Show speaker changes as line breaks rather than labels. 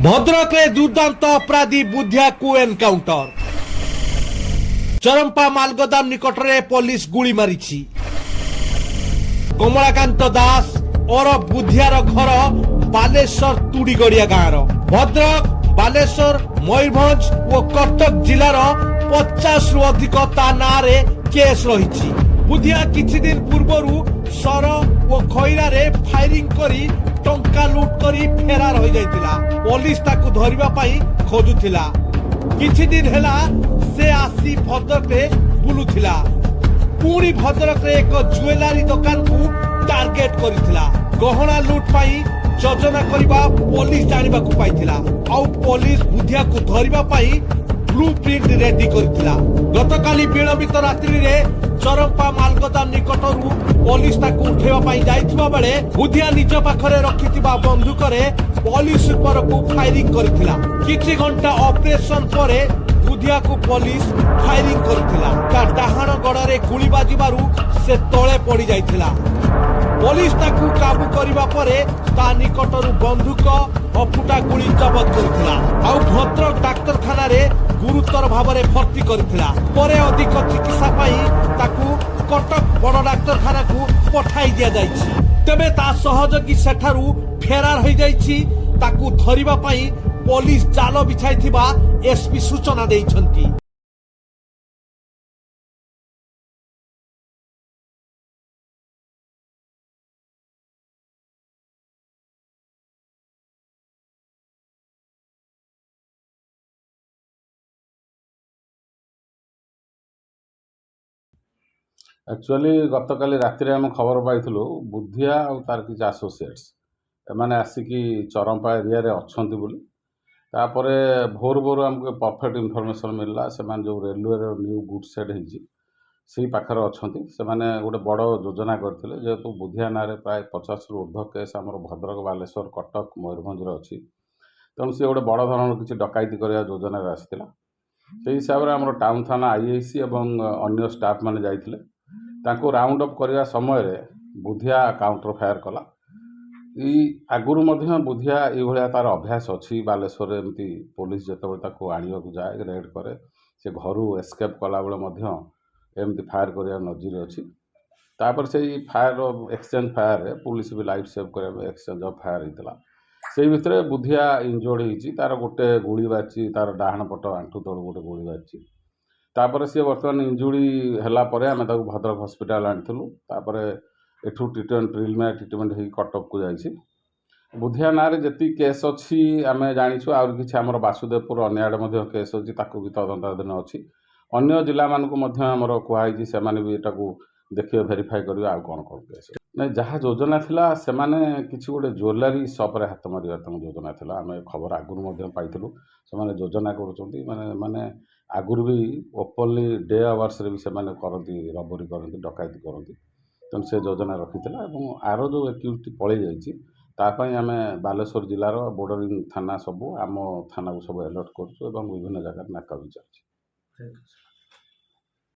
ଭଦ୍ରକରେ ଦୁର୍ଦ୍ଦାନ୍ତ ଅପରାଧୀ ବୁଦ୍ଧିଆକୁ ଏନକାଉଣ୍ଟର। ଚରମ୍ପା ମାଲଗୋଦାମ ନିକଟରେ ପୋଲିସ ଗୁଳି ମାରିଛି। କମଳାକାନ୍ତ ଦାସ ଓରଫ ବୁଦ୍ଧିଆର ଘର ବାଲେଶ୍ୱର ତୁଡ଼ିଗଡ଼ିଆ ଗାଁର। ଭଦ୍ରକ, ବାଲେଶ୍ୱର, ମୟୂରଭଞ୍ଜ ଓ କଟକ ଜିଲ୍ଲାର 50ରୁ ଅଧିକ ତା ନାଁରେ କେସ୍ ରହିଛି। ବୁଦ୍ଧିଆ କିଛି ଦିନ ପୂର୍ବରୁ ସର ଓ ଖଇରାରେ ଫାୟାରିଂ କରି ଟଙ୍କା ଲୁଟ୍ କରି ଫେରାର ହୋଇଯାଇଥିଲା। ପୋଲିସ ତାକୁ ଧରିବା ପାଇଁ ଖୋଜୁଥିଲା। କିଛି ଦିନ ହେଲା ସେ ଆସି ଭଦ୍ରକରେ ବୁଲୁଥିଲା। ପୁଣି ଭଦ୍ରକରେ ଏକ ଜୁଏଲାରୀ ଦୋକାନକୁ ଟାର୍ଗେଟ କରିଥିଲା। ଗହଣା ଲୁଟ୍ ପାଇଁ ଯୋଜନା କରିବା ପୋଲିସ ଜାଣିବାକୁ ପାଇଥିଲା। ଆଉ ପୋଲିସ ବୁଦ୍ଧିଆକୁ ଧରିବା ପାଇଁ ବ୍ଲୁ ପ୍ରିଣ୍ଟ ରେଡି କରିଥିଲା। ଗତକାଲି ବିଳମ୍ବିତ ରାତ୍ରିରେ ଚରମ୍ପା ମାଲଗୋଦାମ ନିକଟରୁ ପୋଲିସ ତାକୁ ଉଠେଇବା ପାଇଁ ଯାଇଥିବା ବେଳେ ବୁଦ୍ଧିଆ ନିଜ ପାଖରେ ରଖିଥିବା ବନ୍ଧୁକରେ ପୋଲିସ ଉପରକୁ ଫାୟାରିଂ କରିଥିଲା। କିଛି ଘଣ୍ଟା ଅପରେସନ ପରେ ବୁଦ୍ଧିଆକୁ ପୋଲିସ ଫାୟାରିଂ କରିଥିଲା। ତା ଡାହାଣ ଗୋଡରେ ଗୁଳି ବାଜିବାରୁ ସେ ତଳେ ପଡି ଯାଇଥିଲା। ପୋଲିସ ତାକୁ କାବୁ କରିବା ପରେ ତା ନିକଟରୁ ବନ୍ଧୁକ ଓ ଫୁଟା ଗୁଳି ଜବତ କରିଥିଲା। ଆଉ ଭଦ୍ରକ ଡାକ୍ତରଖାନାରେ ଗୁରୁତର ଭାବରେ ଭର୍ତ୍ତି କରିଥିଲା। ପରେ ଅଧିକ ଚିକିତ୍ସା ପାଇଁ ତାକୁ କଟକ ବଡ ଡାକ୍ତରଖାନାକୁ ପଠାଇ ଦିଆଯାଇଛି। ତେବେ ତା ସହଯୋଗୀ ସେଠାରୁ ଫେରାର ହୋଇଯାଇଛି। ତାକୁ ଧରିବା ପାଇଁ ପୋଲିସ ଜାଲ ବିଛାଇଥିବା ଏସପି ସୂଚନା ଦେଇଛନ୍ତି।
ଆକ୍ଚୁଆଲି ଗତକାଲି ରାତିରେ ଆମେ ଖବର ପାଇଥିଲୁ, ବୁଦ୍ଧିଆ ଆଉ ତାର କିଛି ଆସୋସିଏଟ୍ସ ଏମାନେ ଆସିକି ଚରମ୍ପା ଏରିଆରେ ଅଛନ୍ତି ବୋଲି। ତାପରେ ଭୋରୁ ଭୋରୁ ଆମକୁ ପରଫେକ୍ଟ ଇନଫର୍ମେସନ୍ ମିଳିଲା, ସେମାନେ ଯେଉଁ ରେଲୱେର ନ୍ୟୁ ଗୁଡ୍ ସେଡ୍ ହେଇଛି, ସେଇ ପାଖରେ ଅଛନ୍ତି। ସେମାନେ ଗୋଟେ ବଡ଼ ଯୋଜନା କରିଥିଲେ। ଯେହେତୁ ବୁଦ୍ଧିଆ ନାଁରେ ପ୍ରାୟ 50ରୁ ଉର୍ଦ୍ଧ୍ୱ କେସ୍ ଆମର ଭଦ୍ରକ, ବାଲେଶ୍ୱର, କଟକ, ମୟୂରଭଞ୍ଜରେ ଅଛି, ତେଣୁ ସିଏ ଗୋଟେ ବଡ଼ ଧରଣର କିଛି ଡକାୟତି କରିବା ଯୋଜନାରେ ଆସିଥିଲା। ସେଇ ହିସାବରେ ଆମର ଟାଉନ୍ ଥାନା ଆଇଆଇସି ଏବଂ ଅନ୍ୟ ଷ୍ଟାଫ୍ ମାନେ ଯାଇଥିଲେ। ତାଙ୍କୁ ରାଉଣ୍ଡ ଅପ୍ କରିବା ସମୟରେ ବୁଦ୍ଧିଆ କାଉଣ୍ଟର ଫାୟାର କଲା। ଏଇ ଆଗରୁ ମଧ୍ୟ ବୁଦ୍ଧିଆ ଏଇଭଳିଆ ତାର ଅଭ୍ୟାସ ଅଛି। ବାଲେଶ୍ୱରରେ ଏମିତି ପୋଲିସ ଯେତେବେଳେ ତାକୁ ଆଣିବାକୁ ଯାଏ, ରେଡ୍ କରେ, ସେ ଘରୁ ଏସ୍କେପ୍ କଲାବେଳେ ମଧ୍ୟ ଏମିତି ଫାୟାର କରିବା ନଜିର ଅଛି। ତାପରେ ସେଇ ଫାୟାର ଏକ୍ସଚେଞ୍ଜ ଫାୟାରରେ ପୋଲିସ ବି ଲାଇଫ୍ ସେଭ୍ କରିବା ପାଇଁ ଏକ୍ସଚେଞ୍ଜ ଅଫ୍ ଫାୟାର ହେଇଥିଲା। ସେଇ ଭିତରେ ବୁଦ୍ଧିଆ ଇଞ୍ଜୋର୍ଡ଼ ହେଇଛି। ତାର ଗୋଟେ ଗୁଳି ବାଜିଛି, ତାର ଡାହାଣ ପଟ ଆଣ୍ଠୁ ତଳୁ ଗୋଟେ ଗୁଳି ବାଜିଛି। ତାପରେ ସିଏ ବର୍ତ୍ତମାନ ଇଞ୍ଜୁରି ହେଲା ପରେ ଆମେ ତାକୁ ଭଦ୍ରକ ହସ୍ପିଟାଲ ଆଣିଥିଲୁ। ତାପରେ ଏଠୁ ଟ୍ରିଟମେଣ୍ଟ, ପ୍ରିଲିମିନାରୀ ଟ୍ରିଟମେଣ୍ଟ ହେଇକି କଟକକୁ ଯାଇଛି। ବୁଦ୍ଧିଆ ନାଁରେ ଯେତିକି କେସ୍ ଅଛି ଆମେ ଜାଣିଛୁ, ଆହୁରି କିଛି ଆମର ବାସୁଦେବପୁର ଅନ୍ୟ ଆଡ଼େ ମଧ୍ୟ କେସ୍ ଅଛି, ତାକୁ ବି ତଦନ୍ତାଧୀନ ଅଛି। ଅନ୍ୟ ଜିଲ୍ଲାମାନଙ୍କୁ ମଧ୍ୟ ଆମର କୁହାହେଇଛି, ସେମାନେ ବି ଏଟାକୁ ଦେଖିବେ, ଭେରିଫାଏ କରିବେ ଆଉ କ'ଣ କ'ଣ କେସ୍। ନାଇଁ, ଯାହା ଯୋଜନା ଥିଲା, ସେମାନେ କିଛି ଗୋଟେ ଜୁଏଲାରୀ ସପ୍ରେ ହାତ ମାରିବାର ତାଙ୍କ ଯୋଜନା ଥିଲା। ଆମେ ଖବର ଆଗରୁ ମଧ୍ୟ ପାଇଥିଲୁ, ସେମାନେ ଯୋଜନା କରୁଛନ୍ତି। ମାନେ ଆଗରୁ ବି ଓପନଲି ଡେ ଆୱାର୍ସରେ ବି ସେମାନେ କରନ୍ତି, ରବରି କରନ୍ତି, ଡକାୟତି କରନ୍ତି। ତେଣୁ ସେ ଯୋଜନା ରଖିଥିଲା ଏବଂ ଆର ଯେଉଁ ଏକ୍ୟୁଜ୍ଡ ପଳେଇ ଯାଇଛି, ତା ପାଇଁ ଆମେ ବାଲେଶ୍ୱର ଜିଲ୍ଲାର ବୋର୍ଡରିଂ ଥାନା ସବୁ, ଆମ ଥାନାକୁ ସବୁ ଆଲର୍ଟ କରୁଛୁ ଏବଂ ବିଭିନ୍ନ ଜାଗାରେ ନାକା ବି ଚାଲିଛି।